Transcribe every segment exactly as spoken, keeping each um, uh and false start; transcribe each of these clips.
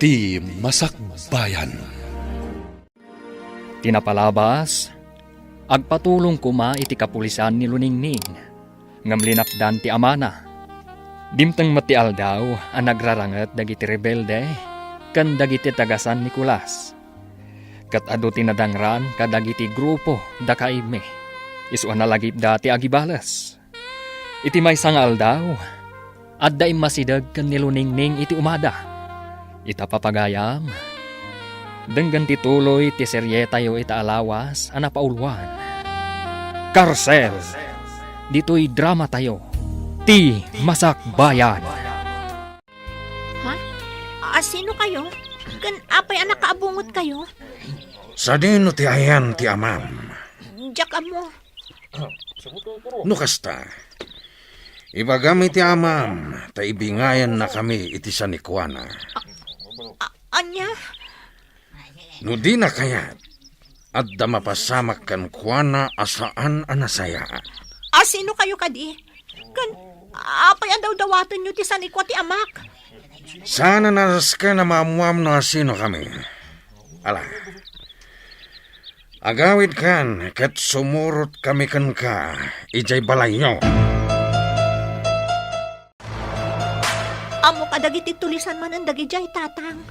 Ti Masakbayan. Ti napalabas, agpatulong koma iti kapulisan ni Luningning, ngem linapdan ti amana. Dimteng met ti aldaw a nagraranget dagiti rebelde ken dagiti taga San Nicolas. Ket adu ti nadangran kadagiti grupo da Caime, isu a nalagipda ti agibales. Iti maysa nga aldaw, adda immasideg ken ni Luningning iti umada. Ita, papagayam, denggen ti tuloy ti serietayo ita a lawas a napauluan, Karsel. Ditoy dramatayo, Ti Masakbayan. Ha? Asino kayo? Ken apay a nakaabungot kayo? Sadino ti ayan ti amam? Diak ammo. No kasta, ibagam iti amam, ta ibingayannakami iti sanikuana. A-, ania? No dina kayat, adda mapasamak kenkuana a saan a nasayaat. Asino kayo kadi? Ken apay a dawdawatenyo ti sanikua ti amak? Saan a narasken a maammuam no asino kami. Ala, agawidkan ket sumurot kami kenka idiay balayyo. Ammo kadagiti tulisan manen dagidiay, Tatang.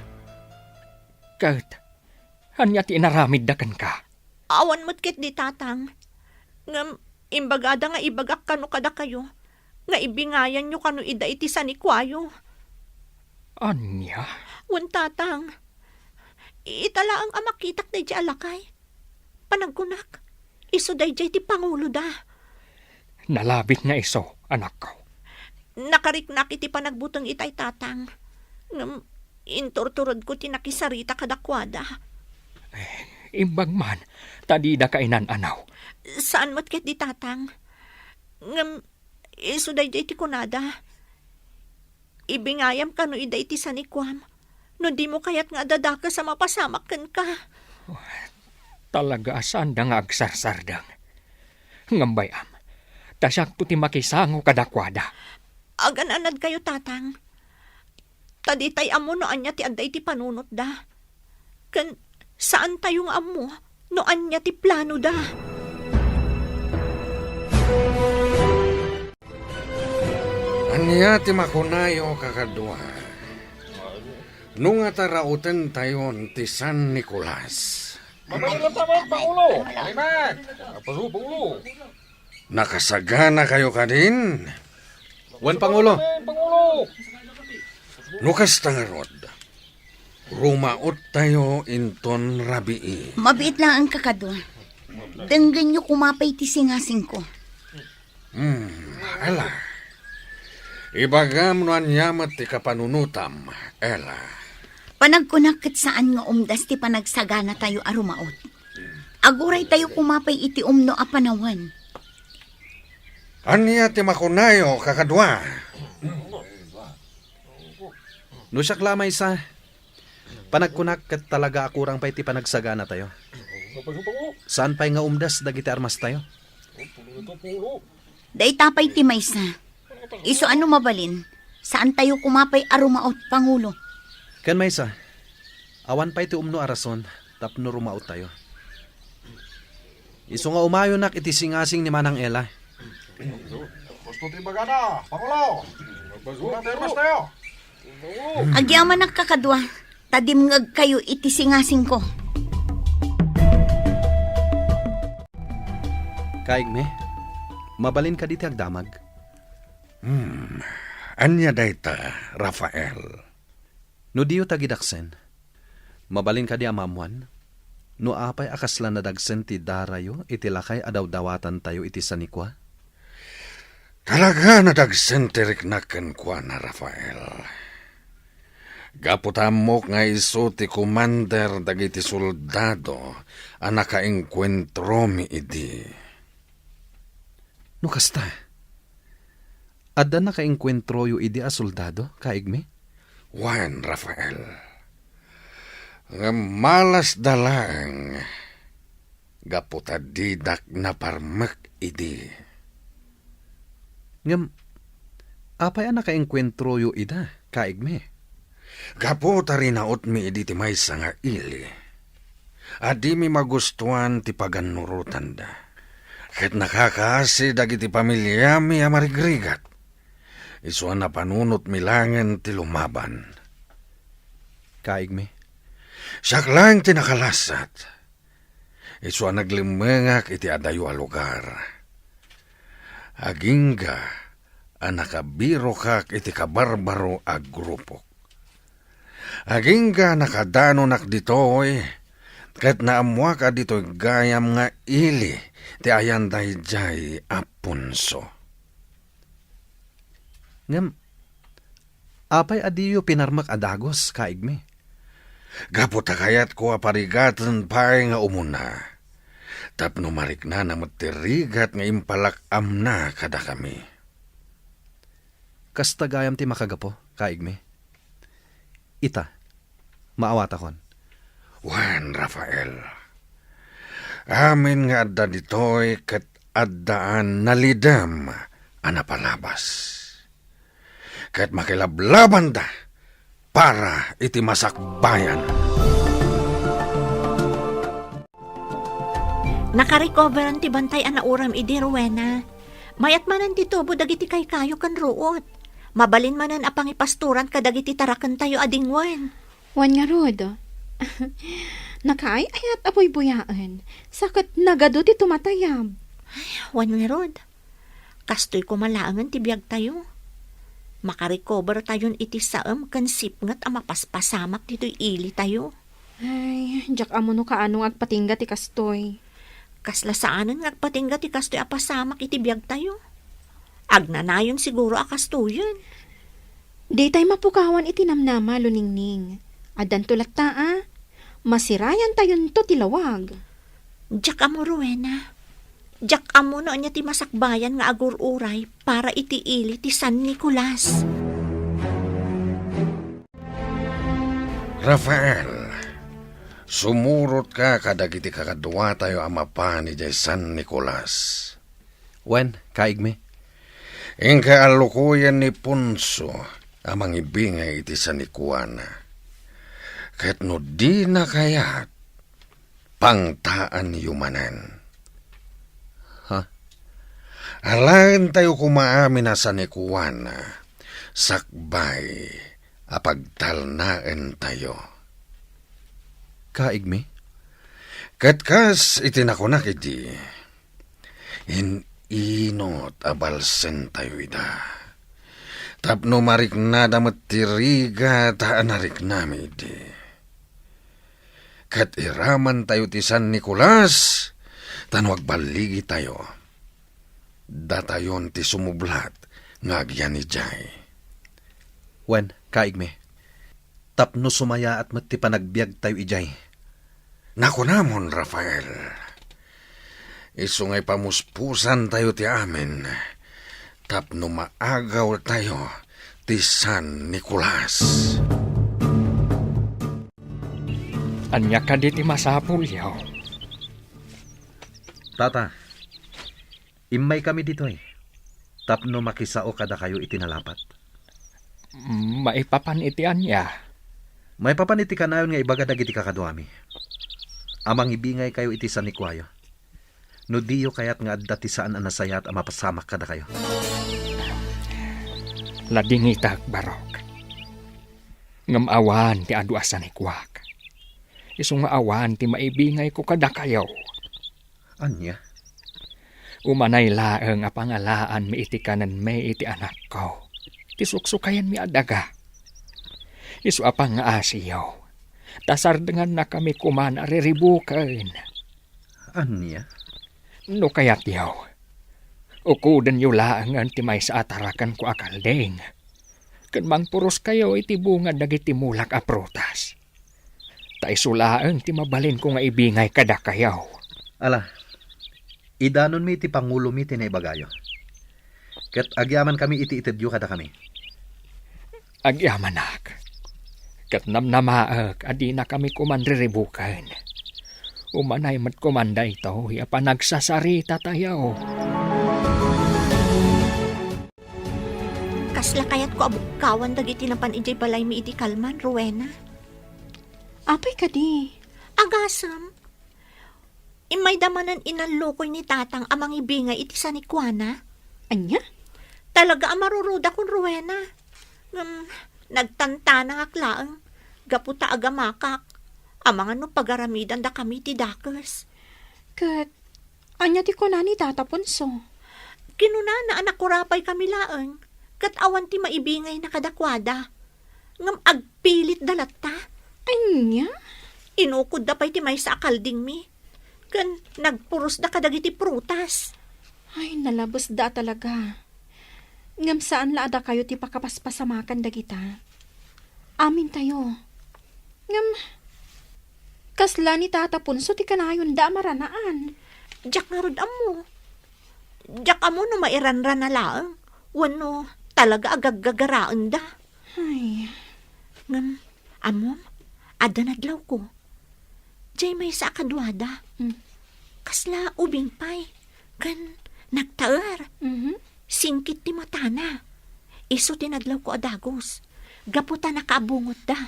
Ket ania ti inaramidda kenka? Awan met ketdi, Tatang. Ngem imbagada nga ibagak kano kadakayo nga ibingayanyo kano ida iti sanikuayo. Ania? Wen, Tatang. Ita laeng a makitak daydiay a lakay. Panagkunak, isu daydiay ti panguloda. Nalabit nga isu, anakko. Nakariknak iti panagbuteng itay, Tatang. Ngem inturturedko ti nakisarita kadakuada. Eh, imbag man, ta dida kainan-anaw. Saan met ketdi, Tatang. Ngem isu daydiay ti kunada, "Ibingayam kano ida iti sanikuam, no dimo kayat nga adda dakes a mapasamak kenka." Talaga a saanda nga agsarsardeng. Ngem bay-am, ta siakto ti makisango kadakuada. Agan-anadkayo, Tatang. Ta ditay ammo no ania ti adda iti panunotda. Ken saantayo nga ammo no ania ti planoda. Ania ti makunayo, kakadua? No nga tarautentayon ti San Nicolas. Mabalin ta met, Pangulo. Alimat. Apaso, Pangulo. Nakasaganakayo kadin? Wen, Pangulo. Wen, Pangulo. No kasta ngarud, rumaottayo inton rabii. Mabiit laeng, kakadua. Denggenyo koma pay ti singasingko. Hmm, ala. Ibagam no ania met ti kapanunotam, Ella. Panagkunak ket saan nga umdas ti panagsaganatayo a rumaot. Aguraytayo koma pay iti umno a panawen. Ania ti makunayo, kakadua? No siak la a maysa, panagkunak ket talaga a kurang pay ti panagsaganatayo. Saan pay nga umdas dagiti armastayo? Dayta pay ti maysa. Isu a no mabalin, saantayo koma pay a rumaot, Pangulo. Ken maysa, awan pay ti umno a rason tapno rumaottayo. Isu nga umayonak iti singasing ni Manang Ella. Gusto ti bagana, Pangulo. Gusto ti armastayo. Agyamanak, kakadua, ta dimngegkayo iti singasingko. Kaigmi, mabalin kadi ti agdamag? Hmm, ania dayta, Rafael? No diyo tagidaksen, mabalin kadi a maammoan no apay a kasla nadagsen ti darayo iti lakay a dawdawatantayo iti sanikua? Talaga nadagsen ti riknak kenkuana, Rafael. Gapu ta ammok nga isu ti komander dagiti soldado a nakaengkuentromi idi. No kasta, adda nakaengkuentroyo idi a soldado, kaigmi? Wen, Rafael. Ngem malasda laeng gapu ta didak naparmek idi. Ngem apay a nakaengkuentroyo ida, kaigmi? Gapu ta rinautmi idi ti maysa nga ili, a dimi magustuan ti pagannurotanda, ket nakakaasi dagiti pamiliami a marigrigat. Isu a napanunotmi laengen ti lumaban. Kaigmi. Siak laeng ti nakalasat. Isu a naglemmengak iti adayo a lugar. Agingga a nakabirokak iti kabarbaro a grupok. Agingga a nakadanonak ditoy, ket naammoak a ditoy gayam nga ili ti ayan daydiay a punso. Ngem, apay a diyo pinarmek a dagus, kaigmi? Gapu ta kayatko a parigaten pay nga umuna, tapno mariknana met ti rigat nga impalak-amna kadakami. Kasta gayam ti makagapu, kaigmi. Ita, maawatakon. Wen, Rafael, amin nga adda ditoy ket addaan nalidem a napalabas. Ket makilablabanda para iti masakbayan. Nakarecoveran ti bantay a nauram idi, Rowena. Mayat manen ti tubo dagiti kaykayo ken ruot. Mabalin manen a pangipastoran kadagiti tarakentayo a dingwen. Wen ngarud, nakaay-ayat a buybuyaen, sa ket nagadu ti tumatayab. Wen ngarud, kastoy koma laengen ti biagtayo. Makarecovertayon iti saem ken sipnget a mapaspasamak ditoy ilitayo. Ay, diak ammo no kaano nga agpatingga ti kastoy. Kasla saanen nga agpatingga ti kastoy a pasamak iti biagtayo. Agnanayon siguro a kastoyen. Ditay mapukawan iti namnama, Luningning. Addanto latta a. Masirayantayonto ti lawag. Diak ammo, Rowena. Diak ammo no ania ti masakbayan nga agur-uray para iti ili ti San Nicolas. Rafael, sumurotka kadagiti kakaduatayo a mapan idiay San Nicolas. Wen, kaigmi. Inka a lukoyen ni Ponso a mangibingay iti sanikuana. Ket no dina kayat, pangtaanyo manen. Ha? Alaentayo koma amin a sanikuana, sakbay a pagtalnaentayo. Kaigmi? Ket kas iti nakunak idi, in-inot a balsentayo ida. Tapno mariknada met ti rigat a nariknami idi. Ket iramantayo ti San Nicolas, ta no agballigitayo, datayon ti sumublat nga agyan idiay. Wen, kaigmi, tapno sumayaat met ti panagbiagtayo idiay. Nakunamon, Rafael, isu nga ipamuspusantayo ti amin tapno maagawtayo ti San Nicolas. Ania kadi ti masapulyo? Tata, immaykami ditoy tapno makisao kadakayo iti nalapat. Maipapan iti ania? Maipapan iti kanayon nga ibaga dagiti kakaduami a mangibingaykayo iti sanikuayo. No diyo kayat nga adda ti saan a nasayaat a mapasamak kadakayo. Ladingitak, barok. Ngem awan ti adu a sanikuak. Isu nga awan ti maibingayko kadakayo. Ania? Umanay laeng a pangalaanmi iti kanenmi iti anakko ti suksukayanmi a daga. Isu a pangngaasiyo, ta sardengannakami koman a riribuken. Ania? No kayatyo, ukudenyo laengen ti maysa a tarakenko a kalding, ken mangpuroskayo iti bunga dagiti mulak a prutas. Ta isu laeng ti mabalinko nga ibingay kadakayo. Ala, idanonmi iti pangulomi ti naibagayo. Ket agyamankami iti itedyo kadakami. Agyamanak. Ket namnamaek a dinakami koman riribuken. Umanay met koman daytoy a panagsasaritatayo. Kas Kasla kayatko a bukkawan dagiti napan idiay balaymi idi kalman, Rowena. Apay kadi? Agasem. Immayda manen inallokoy ni Tatang a mangibingay iti sanikuana. Ania? Talaga a marurudakon, Rowena. Ngem, nagtantanangak laeng gapu ta agamakak. Amangan no pagaramidandakami ti dakes. Ket ania ti kuna ni Tata Ponso? Kinunana a nakurapaykami laeng, ket awan ti maibingayna kadakuada. Ngem agpilitda latta. Ania? Inukodda pay ti maysa a kaldingmi, ken nagpurosda kadagiti prutas. Ay, nalabesda talaga. Ngem saan la a dakayo ti pakapaspasamakan dagita. Amintayo. Ngem, kasla ni Tata Ponso ti kanayonda a maranaan? Diak ngarud ammo. Diak ammo no mairanrana laeng, wenno talaga a gaggagaraenda. Ay. Ngem, ammom, adda nadlawko. Diay maysa a kaduada. Hmm. Kasla ubing pay, ken nagtaer. Mhm. Singkit ti matana. Isu ti nadlawko a dagus. Gapu ta nakaabungotda,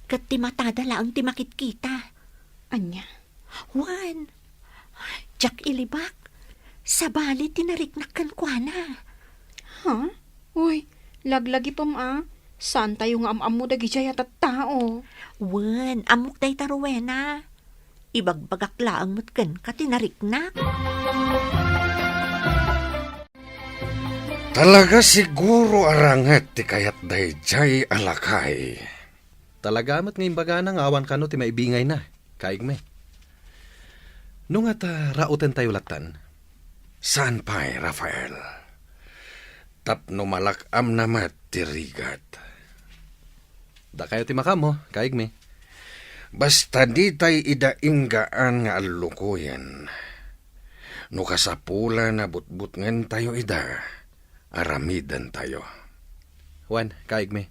ket ti matada laeng ti makitkita. Ania? Wen, diak ilibak. Sabali ti nariknak kenkuana. Ha? Uy, laglagipem a. Saantayo nga am-ammo dagidiay a tattao. Wen, ammok dayta, Rowena. Ibagbagak laeng met kenka ti nariknak. Talaga siguro a ranget ti kayat daydiay a lakay. Talaga met nga imbagana nga awan kano ti maibingayna, kaigmi. No ngata, rautentayo lattan? Saan pay, Rafael. Tapno malak-amna met ti rigat. Dakayo ti makaammo, kaigmi. Basta ditay ida inggaan nga allukoyen. No kasapulan a butbutngentayo ida, aramidentayo. Wen, kaigmi.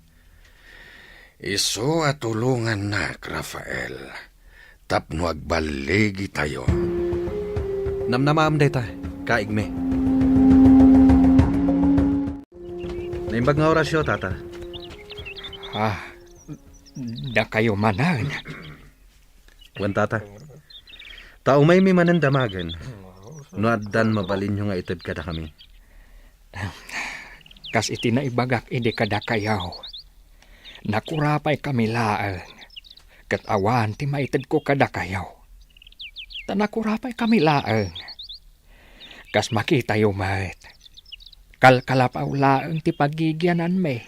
Isu a tulongannak, Rafael, tapno agballigitayo. Namnamaam dayta, kaigmi. Naimbag nga orasyo, Tata. Ah, dakayo manen. Wen, Tata. Ta umaymi manen damagen, no addan mabalinyo nga ited kadakami. Kas iti naibagak idi kadakayo, nakurapaykami laeng, ket awan ti maitedko kadakayo. Ta nakurapaykami laeng, kas makitayo met, kalkalapaw laeng ti pagigiananmi.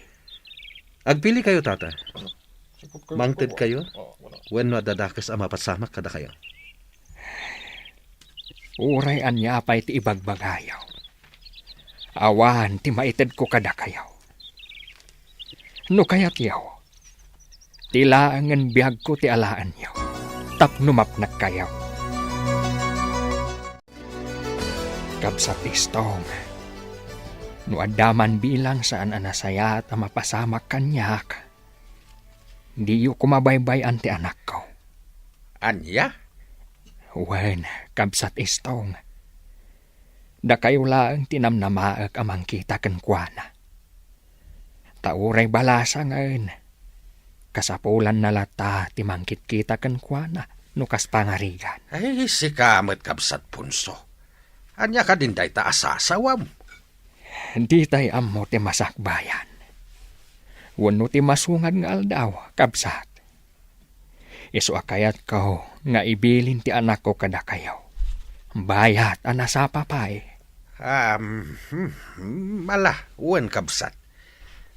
Agpilikayo, Tata. Mangtedkayo wenno adda dakes a mapasamak kadakayo? Uray ania pay ti ibagbagayo, awan ti maitedko kadakayo. No kayatyo, ti laengen biagko ti alaenyo tapno mapnekkayo. Kabsat Istong, no adda man bilang saan a nasayaat a mapasamak kaniak, diyo koma baybay-an ti anakko. Ania? Wen, Kabsat Istong, dakayo laeng ti namnamaek a mangkita kenkuana. Ta uray balasangen, kasapulanna latta ti mangkitkita kenkuana no kas pangarigan. Ay, sika met, Kabsat Ponso. Ania kadin dayta a sasawam? Ditay ammo ti masakbayan wenno ti masungad nga aldaw, kabsat. Isu a kayatko nga ibilin ti anakko kadakayo, bayat a nasapa pay. Um, hmm, hmm, ala, wen, kabsat.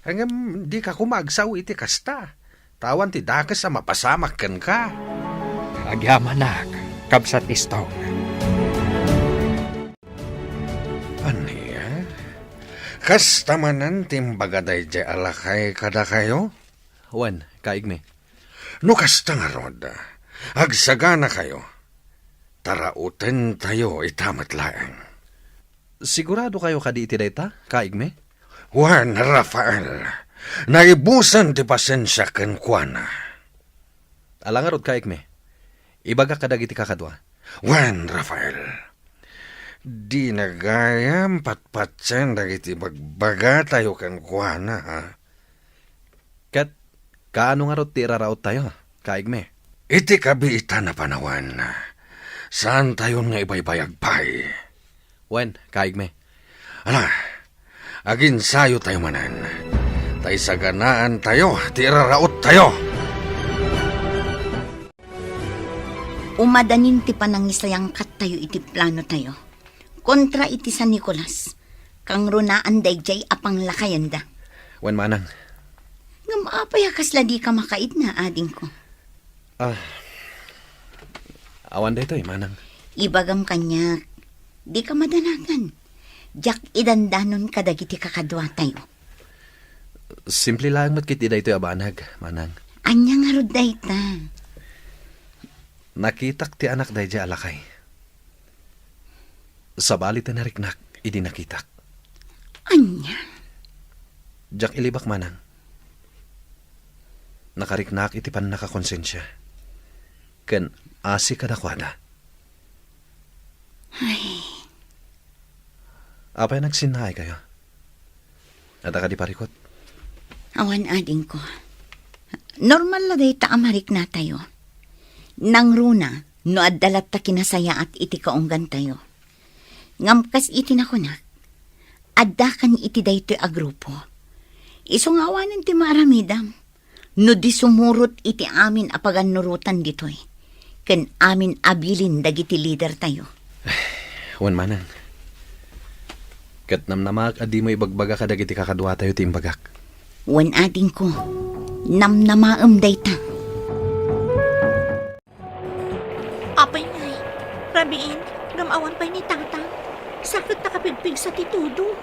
Ngem, dika koma agsao iti kasta. Ta awan ti dakes a mapasamak kenka. Agyamanak, Kabsat Istong. Ania? Kasta manen ti imbaga daydiay a lakay kadakayo? Wen, kaigmi. No kasta ngarud, agsaganakayo, ta rautentayo ita met laeng. Siguradokayo kadi iti dayta, kaigmi? Wen, Rafael, naibusen ti pasensiak kenkuana. Ala ngarud, kaigmi. Ibagak kadagiti kakadua. Wen, Rafael, Dina gayam patpatien dagiti bagbagatayo kenkuana, ha? Ket kaano ngarud ti iraraottayo, kaigmi? Iti kabiitan a panawen, saantayon nga ibaybayag pay. Wen, kaigmi. Ala, aginsayotayo manen. Ta isaganaantayo ti iraraottayo. Umadanin ti panangisayangkattayo iti planotayo kontra iti San Nicolas. Kangrunaan daydiay a panglakayenda. Wen, manang. Ngem apay a kasla dika makaidna, adingko? Ah, awan daytoy, manang. Ibagam kaniak, dika madanagan. Diak idandanon kadagiti kakaduatayo. Simple laeng met ketdi daytoy a banag, manang. Ania ngarud dayta? Nakitak ti anak daydiay a lakay. Sabali ti nariknak idi nakitak. Ania? Diak ilibak, manang. Nakariknak iti pannakakonsensia. Ken asi kadakuada. Ay. Apay a nagsinnaaykayo? Adda kadi parikut? Awan, adingko. Normal la dayta a mariknatayo. Nangruna no adda latta kinasayaat iti kaunggantayo. Ngem kas iti nakunak, addakan iti daytoy a grupo. Isu nga awanen ti maaramidam. No di sumurot iti amin a pagannurotan ditoy, ken amin a bilin dagiti lidertayo. Wen, manang. Ket namnamaak a dimo ibagbaga kadagiti kakaduatayo ti imbagak. Wen, adingko, namnamaem dayta. Apay ngay, rabiin, ngem awan pay ni Tatang. Sakit ta kapigpigsa ti tudo.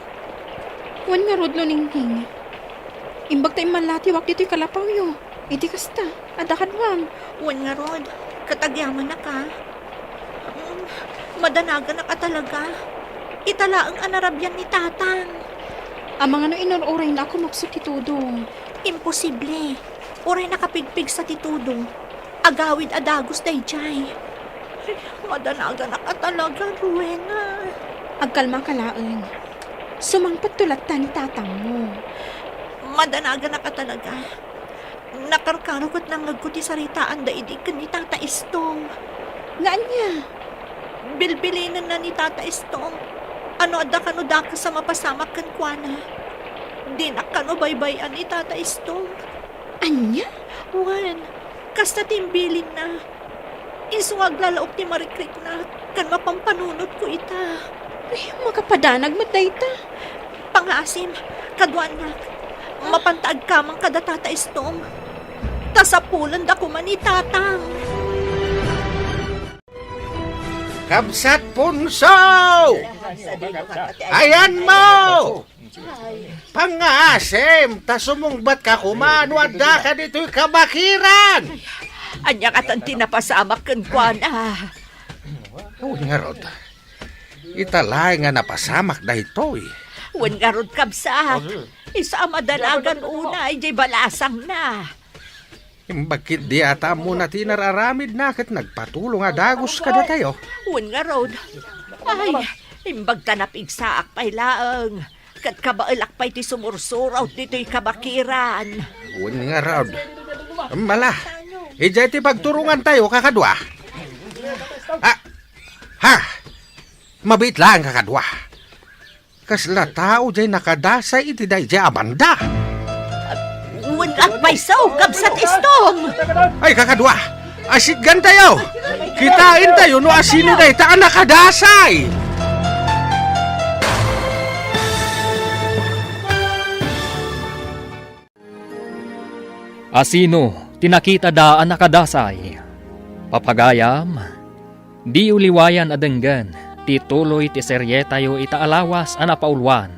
Wen ngarud, Luningning. Imbag ta immallatiwak ditoy kalapawyo. Iti kasta, adda kaduam. Wen ngarud, ket agyamanak a. Mm, madanaganak a talaga. Ita laeng a narabian ni Tatang. Amangan no inur-urayna a kumukso ti tudo. Imposible. Uray nakapigpigsa ti tudo. Agawid a dagus daydiay. Ay, madanaganak a talaga, Rowena. Agkalmaka laeng. Sumangpetto latta ni tatangmo. Madanaganak a talaga. Nakarkaro ket nangngegko ti saritaanda idi ken ni Tata Estong. Nga ania? Bilbilinenna ni Tata Estong a no adda kano dakes a mapasamak kenkuana, dinak kano baybay-an ni Tata Estong. Ania? Wen, kasta ti imbilinna. Isu nga aglalaok ti marikriknak ken mapampanunotko ita. Ay, makapadanag met dayta. Pangaasim, kaduanak, mapanta agkamang kada Tata Estong. Ta sapulenda koma ni Tatang. Kabsat Punso! Ayanmo! Pangngaasim, ta sumungbatka koma no addaka ditoy kabakiran! Ania katan ti napasamak kenkuana? Wen ngarud, ita laeng a napasamak daytoy. Wen ngarud, kabsat, isu a madanagan unay diay balasangna. Imbag ketdi a ta ammona ti inar-aramidna ket nagpatulong a dagus kadatayo. Wen ngarud. Ay, imbag ta napigsaak pay laeng, ket kabaelak pay ti sumursurow ditoy kabakiran. Wen ngarud. Mala, idiay ti pagturongantayo, kakadua. Ah, ha! Mabiit laeng, kakadua. Kasla tao diay nakadasay iti daydiay a banda. Wen agpayso, kabsat Estong! Ay, kakadua! Asitgantayo! Kitaentayo no asino dayta a nakadasay! Asino ti nakitada a nakadasay? Papagayam, diyo liwayan a denggen ti tuloy ti serietayo ita a lawas a napauluan,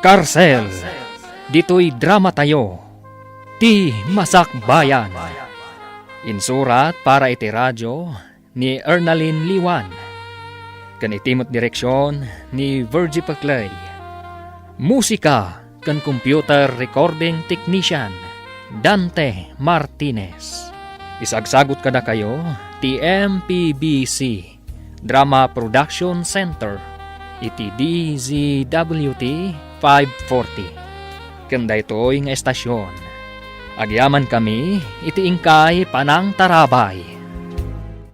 Karsel, ditoy dramatayo, Ti Masakbayan. Insurat para iti radio ni Ernalyn Liwan, ken iti met direksion ni Virgie Peclay. Musika ken computer recording technician, Dante Martinez. Isagsagut kadakayo ti M P B C Drama Production Center iti D Z W T five forty. Ken daytoy nga estasion, agyamankami iti inkay panangtarabay.